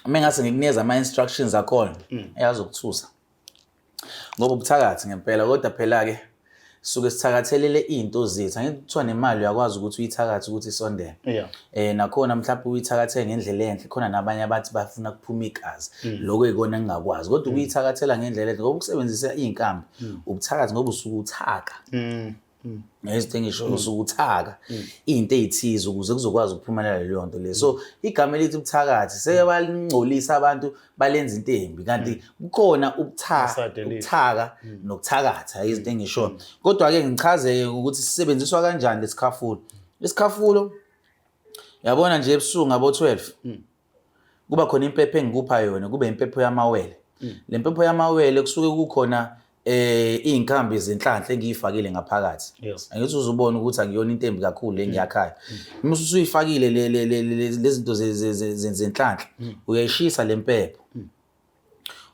Uma ngase ngikunikeza ama-instructions akhona, eyazokuthusa. Ngoba ubuthakathi ngempela, kodwa phela-ke suke sithakathelele iy'nto zethu. Angithi kuthiwa nemali uyakwazi ukuthi uyithakathe ukuthi isondele. Nakhona mhlawumbe uyithakathele ngendlela enhle, khona nabanye abathi bafuna kuphuma igazi. Lokho ikona engingakwazi. Kodwa ukuyithakathela ngendlela enhle, ngoba ukusebenzisa iy'nkambi, ubuthakathi ngoba usuke uthaka. Ngezinto engisho usuke uthaka into eyithize ukuze kuzokwazi ukuphumelela leyo nto leyo. So igama elithi ubuthakathi seke balingcolisa abantu, balenza into embi, kanti kukhona ubuthaka nokuthakatha, izinto engisho. Kodwa-ke ngichaze ukuthi sisebenziswa kanjani lesikhafulo. Isikhafulo yabona nje ebusuku ngabo 12 kuba khona impepho engikupha yona, kube impepho yamawele. Le mpepho yamawele kusuke kukhona iy'nkambi zenhlanhla engiyifakile ngaphakathi. Angithi uzubona ukuthi akuyona into embi kakhulu engiyakhayo. Uma usuyifakile lezi zinto zenhlanhla, uyayishisa le mpepho.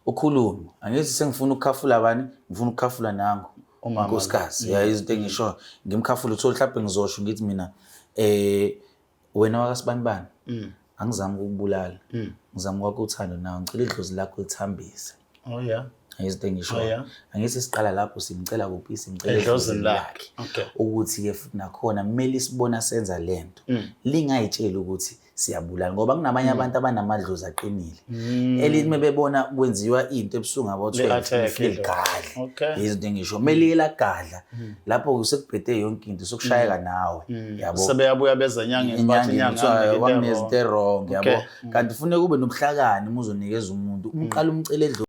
Ukhulume. Angithi sengifuna ukukhafula bani? Ngifuna ukukhafula nangu. Unkosikazi. Ya, izinto engisho ngimkhafula, uthole mhlawumbe ngizosho ngithi mina wena wakasibanibani, angizami ukukubulala, ngizama ukwakha uthando nawe, ngicela idlozi lakho lithambise. Oh yeah. Izinto engisho. Oh yeah. Angithi siqala lapho simcela kuphi, simcela edlozini lakhe. Ukuthi-ke futhi nakhona kumele isibona senza lento. Lingayitsheli ukuthi siyabulala, ngoba kunabanye abantu abanamadlozi aqinile. Elithi mebebona kwenziwa into ebusuku ngabo 12 Li-attack lifike idlozi. ligadle. Izinto engisho. Kumele liye lagadla. Lapho sekubhede yonke into, sokushayeka nawe. Yabo. Sebeyabuya beza enyangeni bathi Enyangeni inyanga kuthiwa yanginike into wanginikeza into e-wrong. e-wrong, yabo. Kanti kufuneka ube nobuhlakani uma uzonikeza umuntu. Umqala umcele edlozini.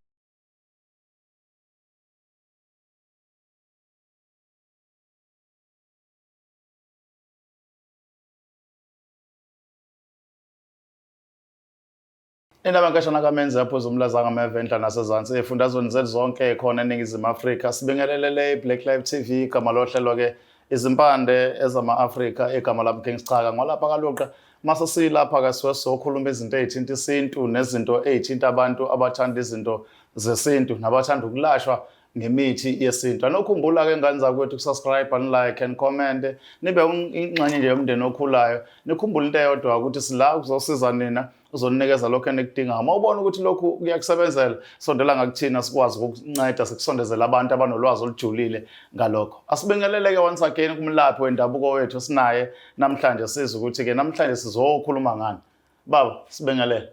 Indaba nkashana kaMenzi aphuza umlaza ngameva enhla nasezansi efundazweni zethu zonke khona eNingizimu Afrika. Sibingelelele iBlack Life TV, igama lohlelo ke izimpande ezama-Afrika, igama lami King Schaka. Ngolapha kaLuqa mase silapha ke siwe sokhuluma izinto ezithinta isintu nezinto ezithinta abantu abathanda izinto zesintu nabathanda ukulashwa ngemithi yesintu. Anokhumbula ke ngane zakwethu ukusubscribe and like and comment, nibe ingxenye nje yomndeni okhulayo. Nikhumbule into eyodwa ukuthi sila ukuzosiza nina, uzonikeza lokho enikudingayo. Uma ubona ukuthi lokhu kuyakusebenzela, sondela ngakuthina sikwazi ukukunceda, sikusondezele abantu abanolwazi olujulile ngalokho. Asibingelele ke once again kumlaphi wendabuko wethu sinaye namhlanje, sizwe ukuthi ke namhlanje sizokhuluma ngani. Baba, sibingelele.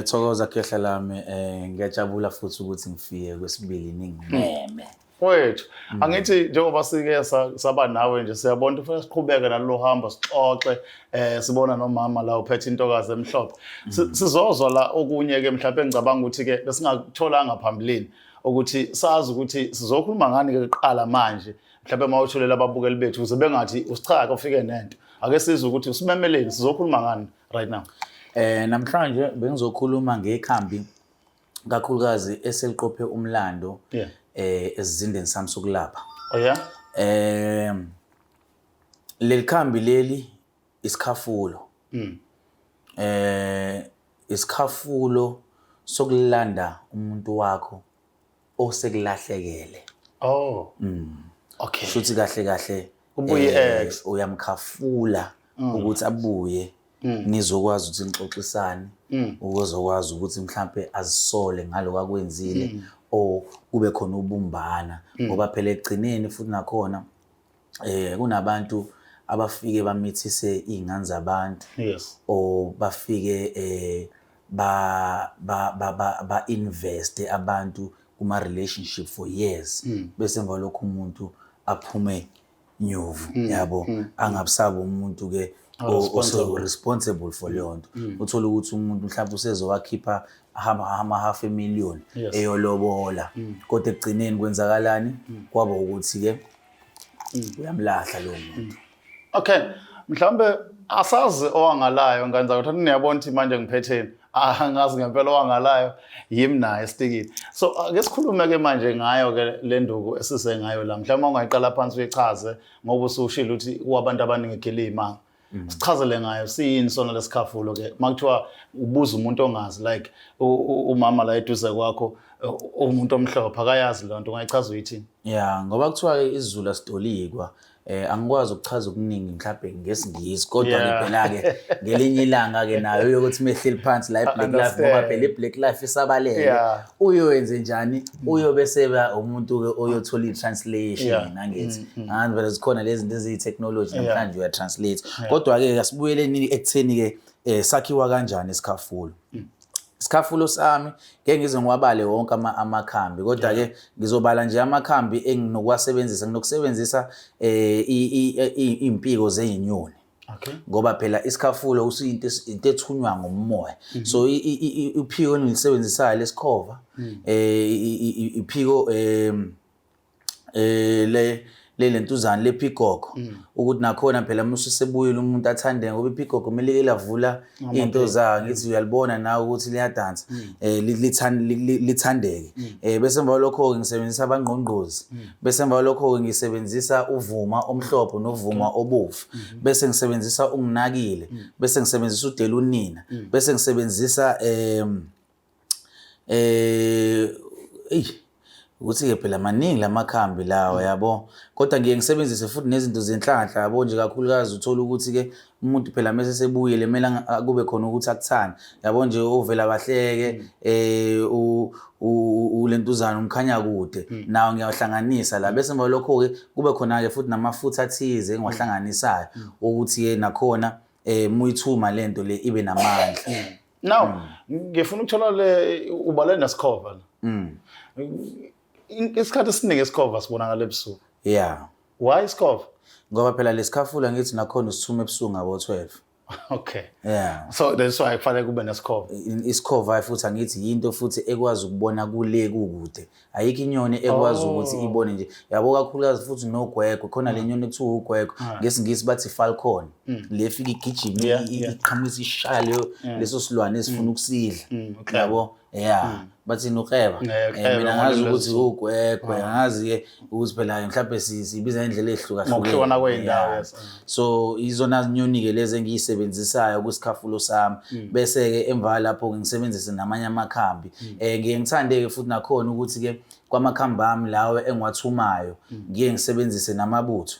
Thokoza khehla lami, ngiyajabula futhi ukuthi ngifike kwesibili ningimeme. Wethu, angithi njengoba sike saba nawe nje siyabona ukuthi kufanele siqhubeke nalolu hambo, sixoxe, sibona nomama la uphethe intokazi emhlophe. Sizozwa la okunye ke mhlawumbe ngicabanga ukuthi ke besingakutholanga phambilini ukuthi sazi ukuthi sizokhuluma ngani ke kuqala manje. Mhlawumbe mawuthulela ababukeli bethu ukuze bengathi usichaka ufike nento. Ake sizwe ukuthi usimemeleni, sizokhuluma ngani right now. Namhlanje bengizokhuluma ngekhambi kakhulukazi eseliqophe umlando esizindeni sami sokulapha. Oh yeah. Leli khambi leli isikhafulo. Isikhafulo sokulanda umuntu wakho osekulahlekele. Oh. Okay. Shuthi kahle kahle Ubuye ex. Uyamkhafula ukuthi abuye, nizokwazi ukuthi nixoxisane, ukuzokwazi ukuthi mhlambe azisole ngaloko akwenzile, or kube khona ubumbana, ngoba phela ekugcineni futhi nakhona kunabantu abafike bamithise izingane zabantu, or bafike ba ba ba ba, ba invest abantu kuma relationship for years, bese emva lokho umuntu aphume nyovu, yabo, angabusaba umuntu ke Responsible. Responsible for leyo nto. Uthola ukuthi umuntu mhlawumbe usezowakhipha ama half a million eyolobola, kodwa ekugcineni kwenzakalani? Kwaba ukuthi ke uyamlahla lowo muntu. Okay, mhlawumbe asazi owangalayo ngane zakwethu, niyabona ukuthi manje ngiphetheni, angazi ngempela owangalayo yimi naye esitikini. So ake sikhulume ke manje ngayo ke le nduku esise ngayo la. Mhlawumbe ungayiqala phansi uyichaze ngoba usushilo ukuthi kuwabantu abaningi igila imanga. Sichazele ngayo, siyini sona lesikhafulo ke? Makuthiwa ubuza umuntu ongazi, like umama la eduze kwakho, umuntu omhlophe akayazi lonto, ungayichaza uyithini? Yeah, ngoba kuthiwa isiZulu asitolikwa. Angikwazi ukuchaza okuningi mhlawumbe ngesiNgisi, kodwa ke phela ke ngelinye ilanga ke nayo uyokuthi mehleli phansi la eBlack Life, ngoba phela iBlack Life isabalele, uyowenze njani, uyobe seba umuntu ke oyothola i-translation, angithi angazi phela zikhona lezi zinto eziyi-technology namhlanje, uya-translate. Kodwa ke asibuyeleni ekutheni ke sakhiwa kanjani isikhafulo. Isikhafulo sami ngeke ngize ngiwabale wonke amakhambi, kodwa ke ngizobala nje amakhambi enginokuwasebenzisa. Nginokusebenzisa iy'mpiko zey'nyoni. Ngoba phela isikhafulo usiyinto into ethunywa ngomoya. So iphiko engilisebenzisayo lesikhova, iphiko le lentuzane lephigogo, ukuthi nakhona phela uma usebuyile umuntu athande, ngoba iphigogo kumele like lavula iy'nto zayo, ngithi uyalibona nawe ukuthi liyadansa, lithandeke. Bese emva kwalokho-ke ngisebenzisa abangqongqozi, bese emva kwalokho-ke ngisebenzisa uvuma omhlophe novuma obovu, bese ngisebenzisa unginakile, bese ngisebenzisa udelunina, bese ngisebenzisa eyi, ukuthi-ke phela maningi lamakhambi lawa, yabo, kodwa ngiye ngisebenzise futhi nezinto zenhlanhla, yabo nje, kakhulukazi uthola ukuthi-ke umuntu phela mese sebuyile kumele kube khona ukuthi akuthande, yabo nje, ovela bahleke, ulentuzana umkhanya kude, nawo ngiyawuhlanganisa la. Bese emva kwalokho-ke kube khona-ke futhi namafutha athize engiwahlanganisayo ukuthi-ke nakhona muyithuma lento le ibe namandla. Now ngifuna ukuthola le ubale nesikhova la. Isikhathi esiningi isikhova sibonakala ebusuku. Why isikhova? Ngoba phela lesikhafula ngithi nakhona usithuma ebusuku ngabo 12. So that's why kufanele kube nesikhova. Isikhova futhi angithi yinto futhi ekwazi ukubona kule kukude. Ayikho inyoni ekwazi ukuthi ibone nje. Yabo, kakhulukazi futhi nogwegwe, khona le nyoni ekuthiwa ugwegwe. NgesiNgisi bathi falcon. Le fika igijima, iqhamuka ishaya leyo leso silwane esifuna ukusidla. Yabo? Yeah. Bathi nukreba. Ukleba Mina ngazi ngolimi ukuthi ugwegwe, ngazi ke ukuthi phela mhlawumbe sibiza ngendlela ehlukahlukene. Ngokuhlukana kwey'ndawo, yes. So izona zinyoni ke lezi engiyisebenzisayo kusikhafulo sami. Bese ke emva lapho ngisebenzise namanye amakhambi. Ngiye ngithande ke futhi nakhona ukuthi ke kwamakhambi ami lawo engiwathumayo ngiye ngisebenzise namabutho.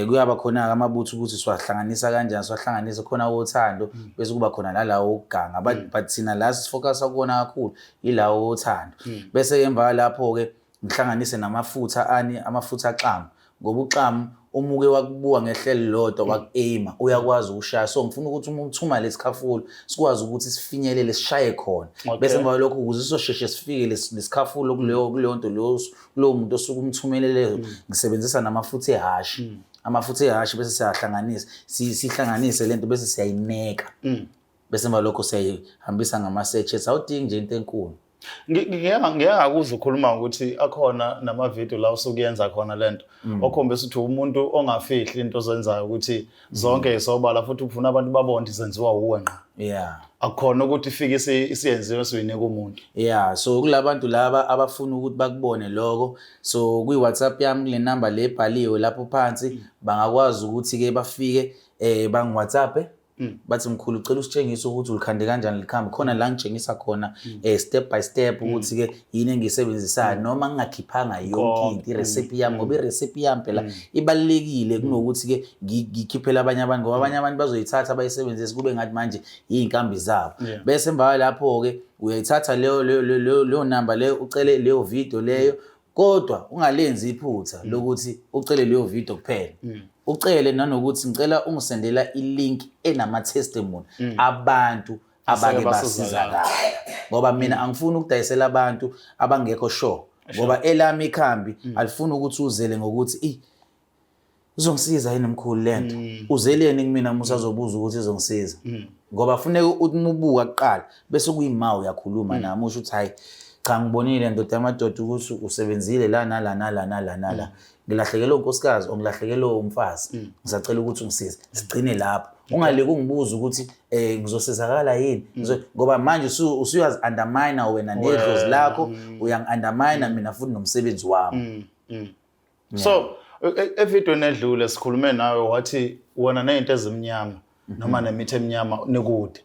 Kuyaba khona amabutho ukuthi siwahlanganisa kanjani, siwahlanganise khona wothando, bese kuba khona nalawo okuganga, but thina la sifocus kuwona kakhulu ilawo wothando. Bese ke emva lapho ke ngihlanganise namafutha ani, amafutha axamu, ngoba uxamu uma uke wakubuka ngehlelo lodwa waku-aima uyakwazi ukushaya. So ngifuna ukuthi uma uthuma lesikhafulo sikwazi ukuthi sifinyelele sishaye khona. Bese emva kwalokho ukuze sizosheshe sifike lesikhafulo kuleyo nto leyo, kulowo muntu osuke umthumelele, ngisebenzisa namafutha ehhashi, amafutha ehhashi, bese siyahlanganisa, sihlanganise lento, bese siyayineka, bese emva lokho siyayihambisa ngama-sachets. Awudingi nje into enkulu. Ngike ngakuzwa ukhuluma ngokuthi akhona namavidiyo la usukuyenza khona lento, okhombisa ukuthi umuntu ongafihli into ozenzayo, ukuthi zonke isobala futhi ufuna abantu babone ukuthi zenziwa uwe ngqa. Akukhona ukuthi ifike isiyenziwe siyinika umuntu. Yeah, so kulabantu laba abafuna ukuthi bakubone lokho, so kwi-WhatsApp yami kule number le ebhaliwe lapho phansi, bangakwazi ukuthi ke bafike bangi WhatsApp, bathi, "Mkhulu, ucela usitshengise ukuthi ulikhande kanjani likhambi." Khona la ngitshengisa khona step by step ukuthi ke yini engiyisebenzisayo, noma ngingakhiphanga yonke into irecipe yami, ngoba irecipe yami phela ibalulekile kunokuthi ke ngikhiphele abanye abantu, ngoba abanye abantu bazoyithatha bayisebenzise kube ngathi manje iy'nkambi zabo. Bese emva kwalapho-ke uyayithatha leyo number leyo, ucele leyo video leyo, kodwa ungalenzi iphutha lokuthi ucele leyo video kuphela, ucele nanokuthi, "Ngicela ungisendela i-link enama-testimony abantu abake Aseke basizakala." basizakala," ngoba mina angifuni ukudayisela abantu abangekho sure, ngoba elami ikhambi alifuni ukuthi uzele ngokuthi, "I izongisiza yini mkhulu lento?" Uzeleni kumina uma usazobuza ukuthi izongisiza? Ngoba funeka uthi uma ubuka kuqala bese kuyima uyakhuluma nami, usho ukuthi, "Hayi cha, ngibonile ndoda yamadoda ukuthi usebenzile la nala nala nala nala, ngilahlekelwe unkosikazi or ngilahlekelwe umfazi, ngisacela ukuthi ungisize." Sigcine lapho, ungalike ungibuza ukuthi ngizosizakala yini. Ngoba manje usuyazi undermine wena nedlozi lakho, uyangi-undermine mina futhi nomsebenzi wami. So evidweni edlule sikhulume nawe, wathi wena nezinto ezimnyama noma nemithi eminyama nikude.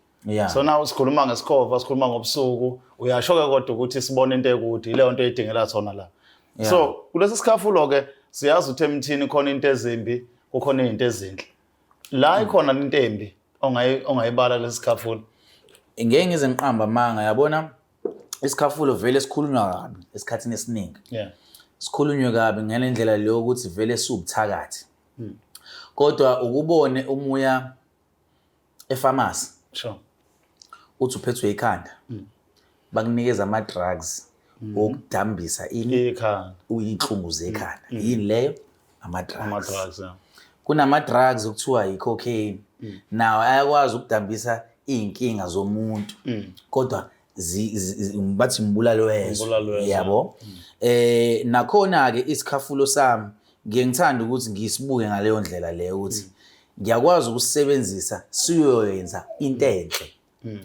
So now sikhuluma ngesikhova, sikhuluma ngobusuku, uyasho ke kodwa ukuthi sibone into ekude, ileyo nto eyidingela thona la. So kulesi sikhafulo ke Siyazi ukuthi emthini khona into ezimbi, kukhona izinto ezinhle. La ikhona into embi ongayibala lesikhafulo. Ngeke ngize ngiqamba amanga, yabona isikhafulo vele sikhulunywa kabi esikhathini esiningi. Sikhulunywe kabi ngale ndlela leyo ukuthi vele siwubuthakathi. Kodwa ukubone umuya efamasi. Uthi uphethwe ikhanda. Bakunikeza ama-drugs okudambisa ini? Ikhanda. Uyinhlungu zekhanda. Yini leyo? Ama-drugs. Ama-drugs, yeah. Kunama-drugs okuthiwa yi-cocaine. Nawo ayakwazi ukudambisa iy'nkinga zomuntu. Kodwa bathi umbulali wezwe. Umbulali wezwe. Yabo? Nakhona-ke isikhafulo sami ngiye ngithande ukuthi ngisibuke ngaleyo ndlela leyo ukuthi ngiyakwazi ukusebenzisa siyoyenza into enhle.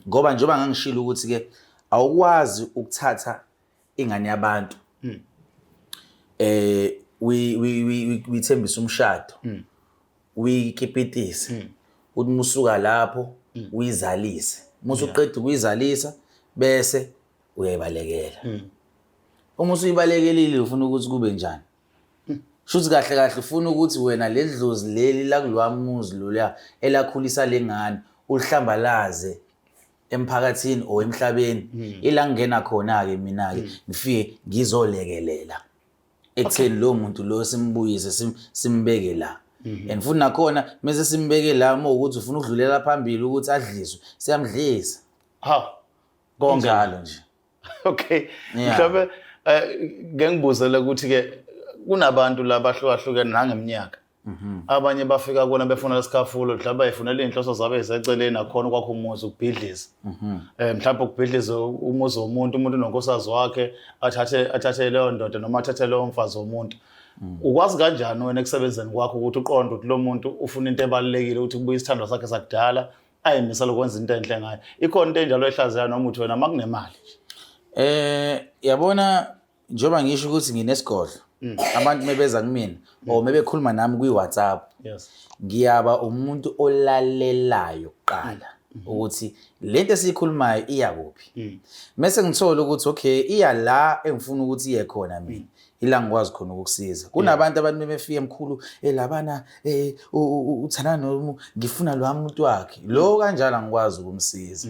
Ngoba njengoba ngangishilo ukuthi-ke awukwazi ukuthatha ingane yabantu uyithembise umshado, uyikipitise, uthi musuka lapho uyizalise, musuqeda ukuyizalisa bese uyayibalekela. Uma usuyibalekelile ufuna ukuthi kube njani? Shuthi kahle kahle ufuna ukuthi wena leli dlozi leli lakulowa muzi loluya elakhulisa lengane ulihlambalaze emphakathini or emhlabeni. Ila ngingena khona-ke mina-ke ngifike ngizolekelela ekutheni lowo muntu lo simbuyise simbeke la. And futhi nakhona mese simbeke la, uma ukuthi ufuna ukudlulela phambili ukuthi adliswe, siyamdlisa. Ha, konke njalo nje. Okay. Mhlawumbe ngeke ngibuzele ukuthi ke kunabantu labahlukahlukene nangeminyaka. Abanye bafika kona befuna lesikhafulo, mhlawumbe bayifunela iy'nhloso zabo ey'seceleni, akhona ukwakha umuzi, ukubhidliza. Mhlawumbe ukubhidliza umuzi womuntu, umuntu unonkosikazi wakhe, athathe leyo ndoda noma athathe leyo mfazi womuntu. Ukwazi kanjani wena ekusebenzeni kwakho ukuthi uqonde ukuthi lo muntu ufuna into ebalulekile, ukuthi kubuye isithandwa sakhe sakudala, ayimisela ukwenza into enhle ngayo? Ikhona into enjalo ehlaziyayo noma uthi wena makunemali nje? Yabona njengoba ngisho ukuthi nginesigodlo, abantu mebeza kumina or mebekhuluma nami kwi-WhatsApp, ngiyaba umuntu olalelayo kuqala ukuthi lento esiyikhulumayo iya kuphi. Mase ngithola ukuthi okay, iya la engifuna ukuthi iye khona mina, ila ngikwazi khona ukukusiza. Kunabantu abantu bebefika emkhulu, labana, uthandana nomu, ngifuna lo muntu wakhe. Lo kanjalo angikwazi ukumsiza.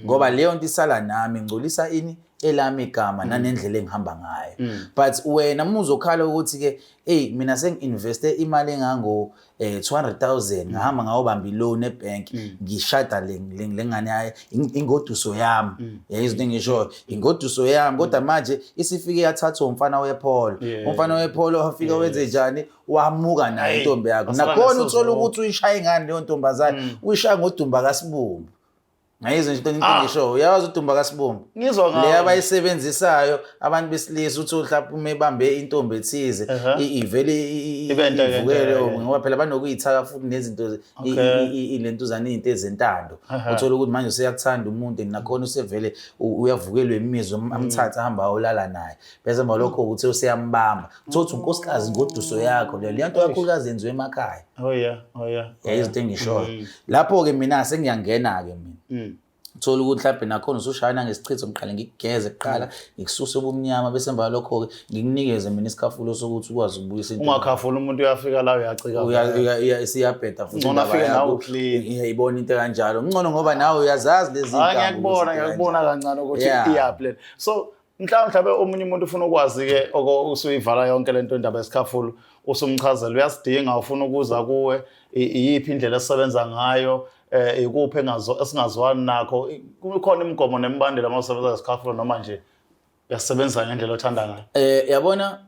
Ngoba leyo nto isala nami, ngcolisa ini elami igama nanendlela engihamba ngayo. But wena uma uzokhala ukuthi ke, hey, mina sengi-investe imali engango 200,000, ngahamba ngayobamba i-loan ebank, ngishada le ngane yayo, ingoduso yami. Yayizwa into engishoyo, ingoduso yami, kodwa manje isifike yathathwa umfana wepholo. Umfana wepholo wafika wenze njani? Wamuka nayo intombi yakho. Nakhona uthola ukuthi uyishaya ingane leyo ntombazane, uyishaya ngodumba kaSibumbu. Ngayizwa nje into engishoyo. Uyawazi udumba kaSibumbu? Ngizwa ngawo. Le abayisebenzisayo abantu besilisa, uthi mhlawumbe uma ebambe intombi ethize, ivele Ibe nto ke, ivukele, nto ke. ngoba phela banokuyithaka futhi nezinto lentuzana, izinto ezentando. Uthola ukuthi manje useyakuthanda umuntu, and nakhona usevele uyavukelwa imizwa, amthathe ahambe ayolala naye. Bese emva lokho ukuthi useyambamba. Uthola ukuthi unkosikazi ngoduso yakho leyo. Leyo nto kakhulukazi yenziwa emakhaya. Oh yeah, oh yeah. Yayizinto into engishoyo. Lapho-ke mina sengiyangena-ke mina. Uthola ukuthi mhlawumbe nakhona usushayana ngesichitho, ngiqale ngikugeze kuqala, ngikususe ubumnyama, bese emva kwalokho-ke ngikunikeze mina isikhafulo sokuthi ukwazi ukubuyisa into. Ungakhafuli umuntu uyafika la uyacika. Isiyabheda futhi Ngcono indaba afike nawe yakho. uclean. Uyayibona into kanjalo. Ngcono ngoba nawe uyazazi lezi Hayi, zintambo ngiyakubona, ukuthi ngiyakubona kanjani. kancane ukuthi iyaphi le. So mhlawumbe omunye umuntu ufuna ukwazi-ke oko usuyivala yonke lento indaba yesikhafulo, usumchazela uyasidinga, ufuna ukuza kuwe, iyiphi indlela esisebenza ngayo, ikuphi esingazwani nakho, kukhona imigomo nemibandela uma usebenza ngesikhafulo noma nje uyasebenza ngendlela othanda ngayo? Yabona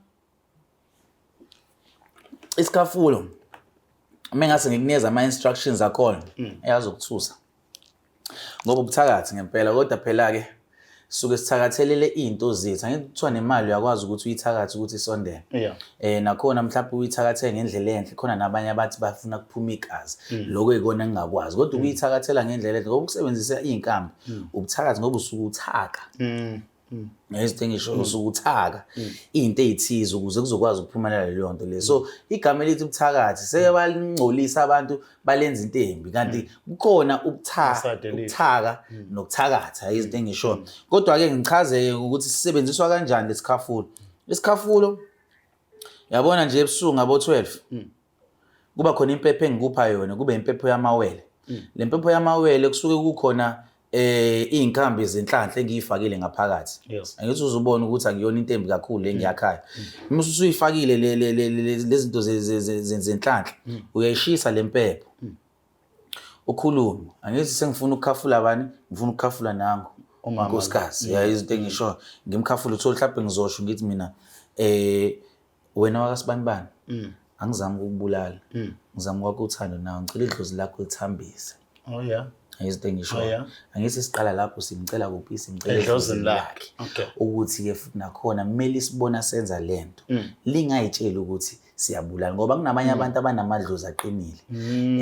isikhafulo uma ngase ngikunikeza ama-instructions akhona, eyazokuthusa ngoba ubuthakathi ngempela. Kodwa phela-ke suke sithakathelele iy'nto zethu, angithi kuthiwa nemali uyakwazi ukuthi uyithakathe ukuthi isondele. Nakhona mhlawumbe uyithakathele ngendlela enhle, khona nabanye abathi bafuna kuphuma igazi, lokho ikona engingakwazi. Kodwa ukuyithakathela ngendlela enhle ngoba ukusebenzisa iy'nkambi ubuthakathi, ngoba usuke uthaka. Ngezinto engisho usuke uthaka into ey'thize ukuze kuzokwazi ukuphumelela leyo nto leyo. So igama elithi ubuthakathi seke balingcolisa abantu, balenza into embi, kanti kukhona Aside elihle. ubuthaka nokuthakatha, izinto engishoyo. Kodwa-ke ngichaze-ke ukuthi sisebenziswa kanjani lesikhafulo. Isikhafulo Yabona nje ebusuku ngabo 12 kuba khona impepho engikupha yona, kube impepho yamawele. Le mpepho yamawele kusuke kukhona iy'nkambi zenhlanhla engiyifakile ngaphakathi. Angithi uzubona ukuthi akuyona into embi kakhulu le engiyakhayo. Uma usuyifakile le zinto zenhlanhla, uyayishisa le mpepho. Ukhulume. Angithi sengifuna ukukhafula bani? Ngifuna ukukhafula nangu. Umama. Unkosikazi. Ya izinto engisho. Ngimkhafula uthole mhlawumbe ngizosho ngithi mina wena wakasibanibani. Angizami ukukubulala. Ngizama ukwakha uthando nawe. Ngicela idlozi lakho lithambise. Oh yeah. Izinto engisho. Oh, yeah. Angithi siqala lapho simcela kuphi? Simcela edlozini lakhe. Okay. Ukuthi ke futhi nakhona kumele sibona senza lento. Lingayitsheli ukuthi siyabulala ngoba kunabanye abantu abanamadlozi aqinile.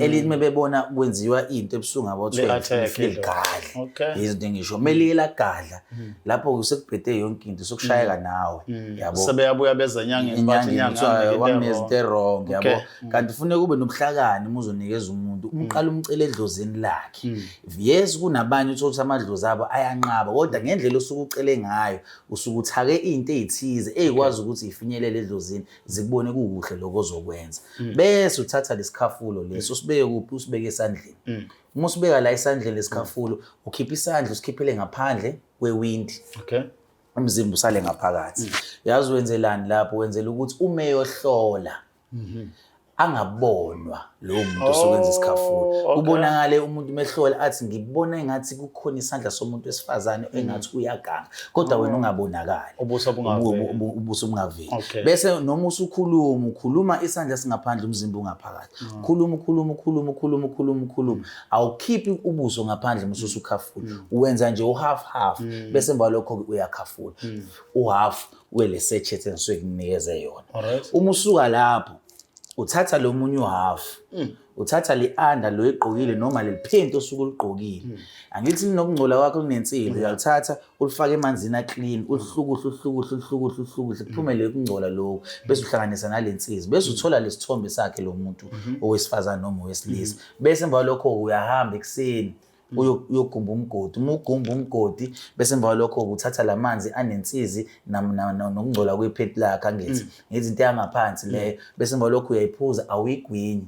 Elithi mebebona kwenziwa into ebusuku ngabo 12 Li-attack lifike idlozi. ligadle. Okay. Izinto engisho. Kumele liye lagadla. Lapho sekubhede yonke into sokushayeka nawe. Yabo. Sebeyabuya beza enyangeni bathi Inyangeni inyanga kuthiwa into wakunezinto e-wrong. e-wrong yabo. Kanti kufuneka ube nobuhlakani uma uzonikeza umuntu, umqala umcele edlozini lakhe. Yes, kunabanye uthola ukuthi amadlozi abo ayanqaba, kodwa ngendlela osuke ucele ngayo usuke uthake into eyithize eyikwazi ukuthi ifinyelele edlozini, zikubone kukuhle lokho ozokwenza. Bese uthatha lesikhafulo leso usibeke kuphi? Usibeke esandleni. Uma usibeka la esandleni lesikhafulo, ukhipha isandla usikhiphele ngaphandle kwewindi. Okay. Umzimba usale ngaphakathi. Yazi wenzelani lapho? Wenzela ukuthi uma eyohlola angabonwa lowo muntu osuke isikhafulo. Oh, okay. Kubonakale umuntu mehlola athi ngibona engathi kukhona isandla somuntu wesifazane engathi uyaganga, kodwa wena ungabonakali. Ubuso bungaveli. Ubuso bungaveli. Okay. Bese noma usukhuluma, ukhuluma isandla singaphandle umzimba ungaphakathi. Khuluma, ukhuluma, ukhuluma, ukhuluma, ukhuluma, ukhuluma. Awukhiphi ubuso ngaphandle uma usukhafula. Uwenza nje uhalf half, bese emva lokho uyakhafula. Uhalf wele sachet engisuke ngikunikeze yona. Alright. Uma usuka lapho uthatha lo munye uhalf, uthatha le under lo egqokile noma leli phenti osuke uligqokile. Angithi linokungcola kwakho kunensilo, uyalithatha ulifake emanzini aclean, ulihlukuhle ulihlukuhle ulihlukuhle ulihlukuhle kuphume le kungcola lokhu, bese uhlanganisa nalensizi, bese uthola lesithombe sakhe lo muntu owesifazane noma owesilisa. Bese emva lokho uyahamba ekuseni uyogumba umgodi. Uma ugumba umgodi bese emva lokho uthatha lamanzi anensizi nokungcola kwephenti lakhe, angithi ngezinto yangaphansi leyo, bese emva lokho uyayiphuza, awuyigwinyi,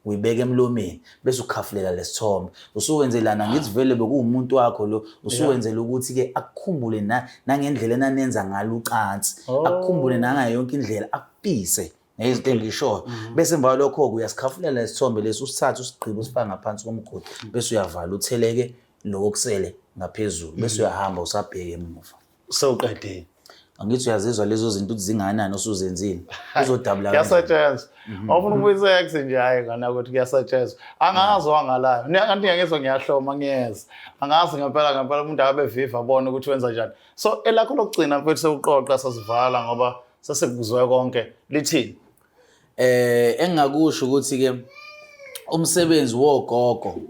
uyibeka emlomeni, bese ukhafulela lesithombe. Usuwenzelana ngithi vele bekuwumuntu wakho lo, usuwenzela ukuthi ke akukhumbule nangendlela enanenza ngalo ucansi, akukhumbule nangayo yonke indlela, akufise ngezinto engishoyo. Bese emva lokho uyasikhafulela lesithombe lesi, usithathe usigqibe usifake ngaphansi komgodi, bese uyavala utheleke lokho kusele ngaphezulu, bese uyahamba usabheke emuva. Sewuqedile. Angithi uyazizwa lezo zinto ukuthi zinganani osuzenzile. Uzodabula kanjani? Kuyasetshenzwa. Awufuna ukubuyisa ex nje hayi ngana ukuthi kuyasetshenzwa. Angazi wangalayo. Kanti ngiyangizwa ngiyahloma ngiyeza. Angazi ngempela ngempela umuntu akabe viva abone ukuthi wenza njani. So elakho lokugcina mfethu sewuqoqa sasivala ngoba sesikuzwe konke. Lithini? Engingakusho ukuthi ke umsebenzi wogogo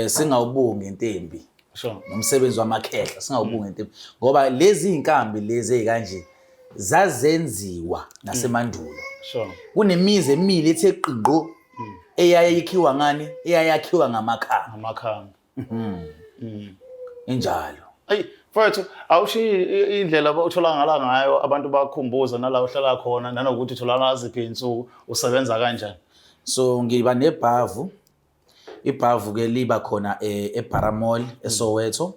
singawubongi intembi. Sure. Nomsebenzi wamakhehla singawubongi intembi ngoba lezi inkambi lezi ezikanje zazenziwa nasemandulo. Sure. Kunemizi emile ethe qingqo eyayikhiwa ngani? Eyayakhiwa ngamakhamba. Ngamakhamba. Injalo. Ayi mfowethu awushiyi indlela otholakala ngayo abantu bakukhumbuza nala uhlala khona nanokuthi utholakala ziphi insuku usebenza kanjani. So ngiba nebhavu. Ibhavu ke liba khona eBara Mall eSoweto,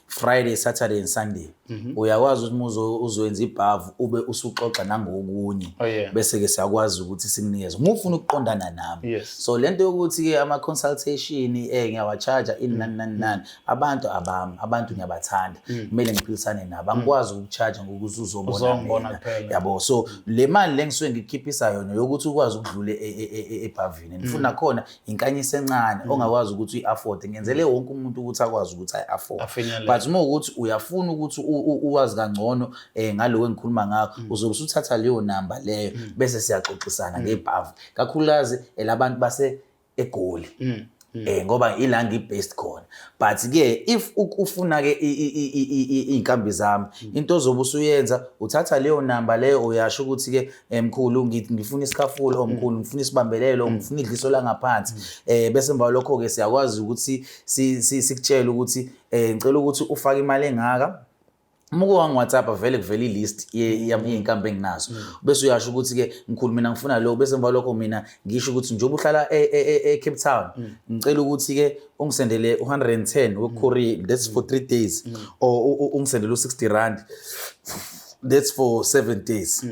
Friday, Saturday and Sunday. Uyakwazi ukuthi uma uzoyenza ibhavu ube usuxoxa nangokunye. Oh, yeah. Bese ke siyakwazi ukuthi sikunikeze uma ufuna ukuqondana nami. Yes. So lento yokuthi ke ama consultation ngiyawacharge in nani nani nani, abantu abami, abantu ngiyabathanda. Kumele ngiphilisane nabo. Angikwazi ukucharge ngokuthi uzobona Uzongibona mina. kuphela. Yabo. So le mali le ngisuke ngikukhiphisa yona yokuthi ukwazi ukudlula ebhavini. Ngifuna khona inkanyisi encane ongakwazi ukuthi uyi-afford. Ngenzele wonke umuntu ukuthi akwazi ukuthi ayi-afford. Afinyelele. But uma ukuthi uyafuna ukuthi uwazi kangcono ngaloko engikhuluma ngakho, uzobe usuthatha leyo number leyo bese siyaxoxisana ngebhavu. Kakhulukazi elabantu base eGoli. Ngoba ila ngi-based khona. But ke if ufuna ke iy'nkambi zami, into ozobe usuyenza uthatha leyo number leyo uyasho ukuthi ke mkhulu ngifuna isikhafulo, mkhulu ngifuna isibambelelo, ngifuna idliso langaphansi. Bese emva lokho ke siyakwazi ukuthi sikutshele ukuthi ngicela ukuthi ufake imali engaka. Uma uke wangi-WhatsApp, vele kuvela i-list yey'nkambi enginazo, bese uyasho ukuthi-ke, mkhulu, mina ngifuna lokhu, bese emva lokho mina ngisho ukuthi njengoba uhlala e-Cape Town, ngicela ukuthi-ke ungisendele u-110 we-courier, that's for 3 days, or ungisendele u-R60, that's for 7 days.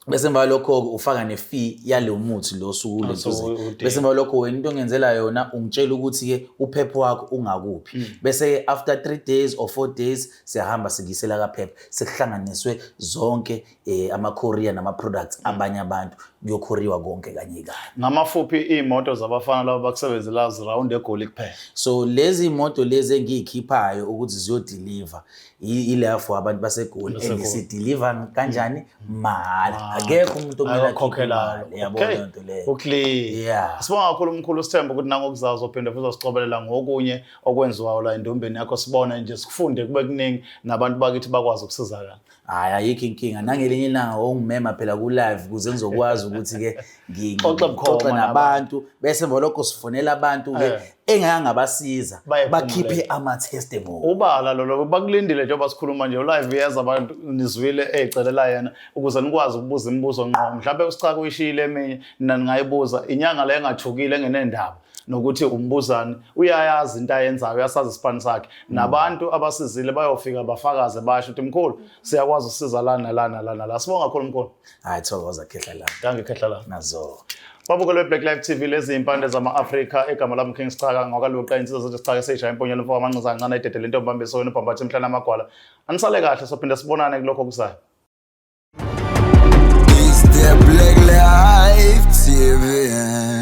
Bese emva lokho ufaka ne-fee yalo muthi lo osuke Osuke ulento. Bese emva lokho wena into ongenzela yona, ungitshela ukuthi-ke uphepha wakho ungakuphi, bese after 3 days or 4 days siyahamba sikuyisela kaphepha, sekuhlanganiswe zonke ama-courier nama-products abanye abantu, kuyokhoriwa konke kanye kanye. Ngamafuphi, iy'moto zabafana laba bakusebenzela zirawundi eGoli kuphela? So lezi moto lezi engiyikhiphayo ukuthi ziyodeliver ila for abantu baseGoli, and Basegoli. sideliver kanjani? Mahhala, akekho umuntu okumele akhiphe Akakhokhelayo. imali, yabo leyo nto leyo. U-clear. Sibonga kakhulu, umkhulu. Sithemba ukuthi nangokuzayo uzophinde futhi uzosicobelela ngokunye okwenziwayo la endumbeni yakho, sibone nje, sifunde, kube kuningi, nabantu bakithi bakwazi ukusizakala. Hhayi, ayikho inkinga. Nangelinye ilanga ongimema phela ku-live ukuze ngizokwazi ukuthi-ke Xoxe bukhoma. ngixoxe nabantu, bese emva lokho sifonela abantu-ke engake ngabasiza, Bayephumule. bakhiphe ama-testimony. Ubala lolo bakulindile njengoba sikhuluma nje, u-live yeza, abantu nizwile ey'celela yena ukuze nikwazi ukubuza imibuzo ngqo. Mhlawumbe usichaka uyishiyile eminye, nina ningayibuza. Inyanga le engathukile, engenendaba nokuthi umbuzani, uyayazi into ayenzayo, uyasazi isipani sakhe. Nabantu abasizile bayofika bafakaze, basho ukuthi, mkhulu, siyakwazi ukusiza la nala nala nala. Sibonga kakhulu, mkhulu. Hhayi, thokoza, khehla lami. Dankie, khehla lami. Nazo. Babukele Black Life TV, lezi impande zama-Afrika. Igama lami King Sichaka ngwakaluqa, insizwa zethu Sichaka seyishaya impunyelo, mfo amanxiza kancane, idedele intombi ambisweni ubhambathe emhlane amagwala. Anisale kahle, sophinde sibonane kulokho kuzayo. It's the Black Life TV.